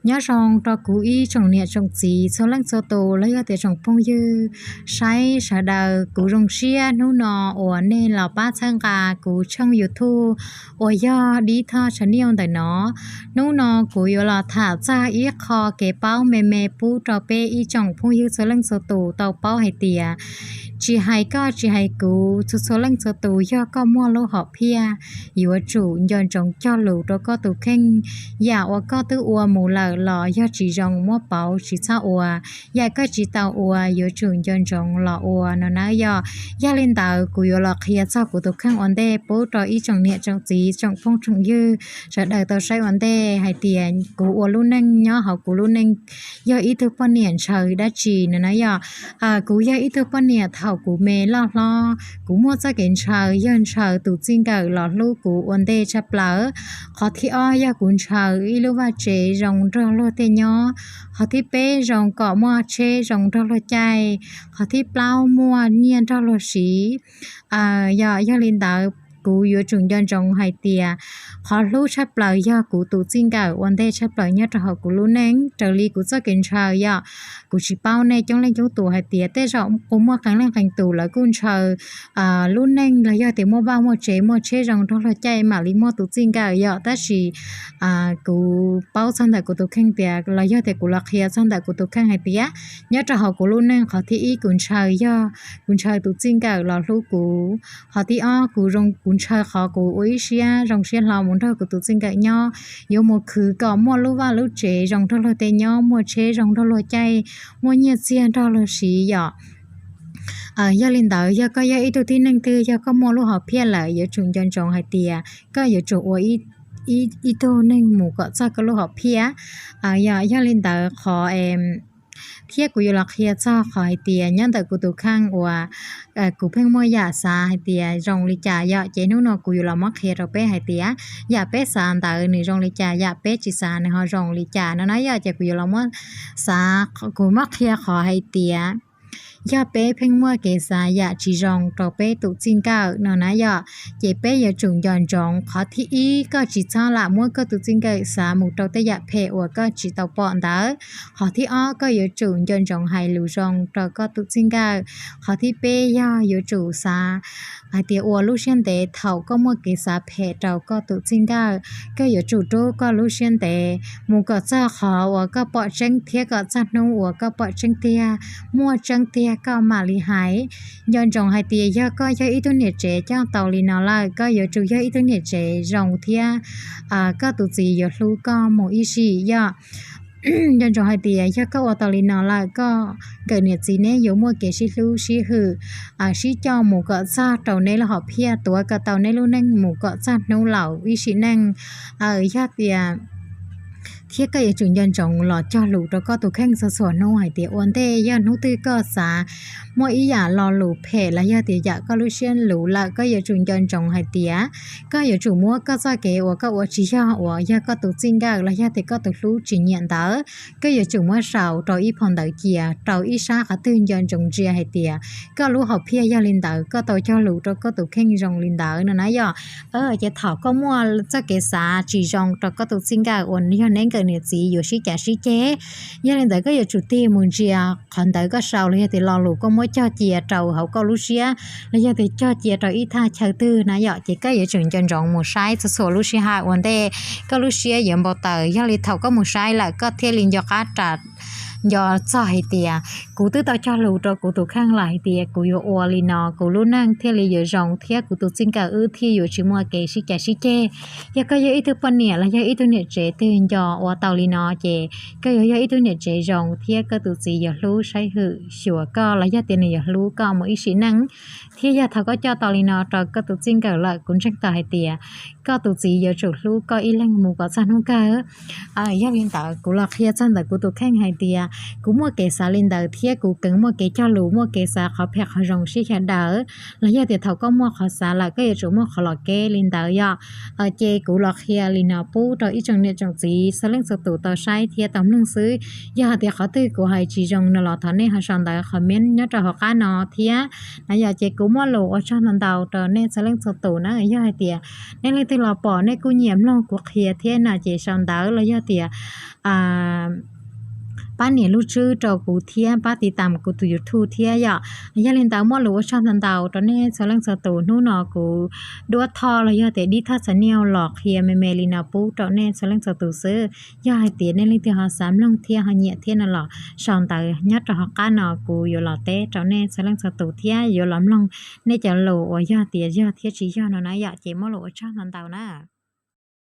Nyob zoo rau kuv ib tsoom niam tsoom txiv txhua leej txhua tus los yog tias tsoom phooj ywg saib sawv daws. Kuv zoo siab hnub no uas nej los pab txhawb nqa kuv tshooj YouTube uas yog Dib Thoj Channel ntawm no. Hnub no kuv yuav los tham txog ib qho kev paub me me pub rau peb ib tsoom phooj ywg txhua leej txhua tus tau paub hais tias tsis hais koj tsis hais kuv, txhua txhua leej txhua tus yog koj muaj lub hom phiaj, yuav tsum nco ntsoov cog lus rau koj tus kheej. Yam uas koj twb ua mus lawm los yog tsis zoo muab pauv tsis txhob ua, yam koj tsis tau ua yuav tsum nco ntsoov los ua no na yog. Yog li ntawd kuv yuav los qhia txog kuv tus kheej ua ntej pub rau ib tsoom niam tsoom txiv tsoom phooj tsoom ywg sawv daws tau saib ua ntej hais tias kuv ua lub neej nyob hauv kuv lub neej yog ib tug poj niam ntshaw dab tsi no na yog. Kuv yog ib tug poj niam thaum kuv me loj hlob, kuv muaj txoj kev ntshaw yog ntshaw tus txij nkawm los hlub kuv ua ntej tshaj plaws. Qhov thib ob yog kuv ntshaw ib lub vaj tsev zoo nrog luag tej nyob. Qhov thib peb zoo kom muaj tsheb zoo nrog luag caij. Qhov thib plaub muaj nyiaj nrog luag siv. Yog, yog li ntawd kuv yuav tsum nco ntsoov hais tias qhov hlub tshaj plaws yog kuv tus txij nkawm ua ntej tshaj plaws nyob rau hauv kuv lub neej. Raws li kuv txoj kev ntshaw yog, kuv tsis paub nej coob leej coob tus hais tias tej zaum kuj muaj qee leej qee tus lawv kuj ntshaw lub neej los yog tias muaj vaj muaj tsev muaj tsheb zoo nrog luag caij mam li muaj tus txij nkawm yog, tab sis kuv paub txog ntawm kuv tus kheej tias los yog tias kuv los qhia txog ntawm kuv tus kheej hais tias nyob rau hauv kuv lub neej qhov thib ib kuv ntshaw yog kuv ntshaw tus txij nkawm los hlub kuv. Qhov thib ob kuv zoo, kuv ntshaw qhov kuv ua ib siab zoo siab hlo mus nrog kuv tus txij nkawm nyob, yuav mus khwv kom muaj lub vaj lub tsev zoo nrog luag tej nyob, muaj tsheb zoo nrog luag caij, muaj nyiaj txiag nrog luag siv yom. Yog li ntawd yog koj yog ib tug tib neeg twg yog koj muaj lub hom phiaj lawm yuav tsum nco ntsoov hais tias koj yuav tsum ua ib tug neeg mus kom txog koj lub hom phiaj. Yog, yog li ntawd qhov thiab kuv yuav los qhia txog qhov hais tias nyob ntawm kuv tus kheej uas kuv pheej muaj yam xav hais tias zoo li cas yom, ces hnub no kuv yuav los muab qhia rau peb hais tias yam peb xav ntawd nws zoo li cas, yam peb tsis xav nws ho zoo li cas no na yom. Ces kuv yuav los muab xav, kuv muab qhia qhov hais tias yog peb pheej muaj kev xav yam tsis zoo rau peb tus txij nkawm no na yom, ces peb yuav tsum nco ntsoov qhov thib ib koj tsis txhob lam muab koj tus txij nkawm xav mus rau tej yam phem uas koj tsis tau pom ntawd. Qhov thib ob koj yuav tsum nco ntsoov hais lus zoo rau koj tus txij nkawm. Qhov thib peb yog yuav tsum xav hais tias ua lub siab ntev thaum koj muaj kev xav phem rau koj tus txij nkawm. Koj yuav tsum rub koj lub siab ntev mus kom txog qhov uas koj pom tseeb thiab kom txog hnub uas koj pom tseeb tiag, muaj tseeb tiag koj mam li hais. Nco ntsoov hais tias yog koj yog ib tug niam tsev coj tau li no lawm, koj yuav tsum yog ib tug niam tsev zoo thiab koj tus txiv yuav hlub koj mus ib sim yom. Nco ntsoov hais tias yog koj ua tau li no lawm, koj nkawm niam txiv neb yuav muaj kev sib hlub sib hwm, sib coj mus kom txog rau neb lub hom phiaj, tuav kom tau neb lub neej mus kom txog hnub laus ib sim neej. Yog tias thiab koj yuav tsum nco ntsoov los cog lus rau koj tus kheej txhua txhua hnub hais tias ua ntej yog hnub twg koj xav muaj ib yam lo lus phem los yog tias yam koj lub siab luv lawm, koj yuav tsum nco ntsoov hais tias koj yuav tsum muab koj txoj kev uas koj ua tsis yog uas yog koj tus txij nkawm los yog tias koj tus hlub tsis nyiam ntawd, koj yuav tsum muab sau rau ib phau ntawv cia rau ib sab qhov twg nco ntsoov ntsia hais tias koj lub hom phiaj yog li ntawd, koj tau cog lus rau koj tus kheej zoo li ntawd no na yom. Ces thaum koj muaj txoj kev xav tsis zoo rau koj tus txij nkawm uas yog neb nkawm niam txiv yuav sib cav sib ceg, yog li ntawd koj yuav tsum tig mus ntsia qhov ntawv koj sau los yog tias lo lus koj muab cog cia rau hauv koj lub siab los yog tias cog cia rau ib thaj chaw twg na yom, ces koj yuav tsum nco ntsoov mus saib txhua txhua lub sij hawm ua ntej koj lub siab yuav npau taws. Yog li thaum koj mus saib lawm koj thiaj li nco qab ras nco txog hais tias kuv twb tau cog lus rau kuv tus kheej lawm hais tias kuv yuav ua li no kuv lub neej thiaj li yuav zoo thiab kuv tus txij nkawm wb thiaj yuav tsis muaj kev sib cav sib ceg. Yog koj yog ib tug poj niam los yog ib tug niam tsev twg nco ua tau li no ces koj yuav yog ib tug niam tsev zoo thiab koj tus txiv yuav hlub saib hwm xyuas koj los yog tias nws yuav hlub koj mus ib sim neej. Thiab yog thaum koj coj tau li no rau koj tus txij nkawm lawm, kuv ntseeg tau hais tias koj tus txiv yuav tsum hlub koj ib leeg mus kom txog hnub kawg. Yog li ntawd kuv los qhia txog ntawm kuv tus kheej hais tias kuv muaj kev xav li ntawd thiab kuv kheev muaj kev cog lus muaj kev xav qhov phem qhov zoo sib xyaw daws. Los yog tias thaum koj muaj qhov xav lawm koj yuav tsum muaj qhov los keb li ntawd yom. Ces kuv los qhia li no pub rau ib tsoom niam tsoom txiv txhua leej txhua tus tau saib thiab tau mloog xwb. Yog hais tias qhov twg kuv hais tsis zoo no los thov nej ho sau ntawv comment nyob rau hauv qab no thiab na yom. Ces kuv muaj lus ua tsaug ntau ntau rau nej txhua leej txhua tus na. Yog hais tias nej leej twg los pom nej kuj nyiam mloog kuv qhia thiab no ces sau ntawv los yog tias pab nias lub tswb rau kuv thiab pab tiv tam kuv tus YouTube thiab yom. Yog li ntawd muaj lus ua tsaug ntau ntau rau nej txhua leej txhua tus. Hnub no kuv duab thoj los yog tias dib thoj txhais niaj los qhia me me li no pub rau nej txhua leej txhua tus xwb. Yog hais tias nej leej twg ho xav mloog thiab ho nyiam thiab no los sau ntawv nyob rau hauv qab no kuv yuav los teb rau nej txhua leej txhua tus thiab yuav los mloog nej cov lus uas yog tias yog thiab tsis yog no na yom. Ces muaj lus ua tsaug ntau ntau na.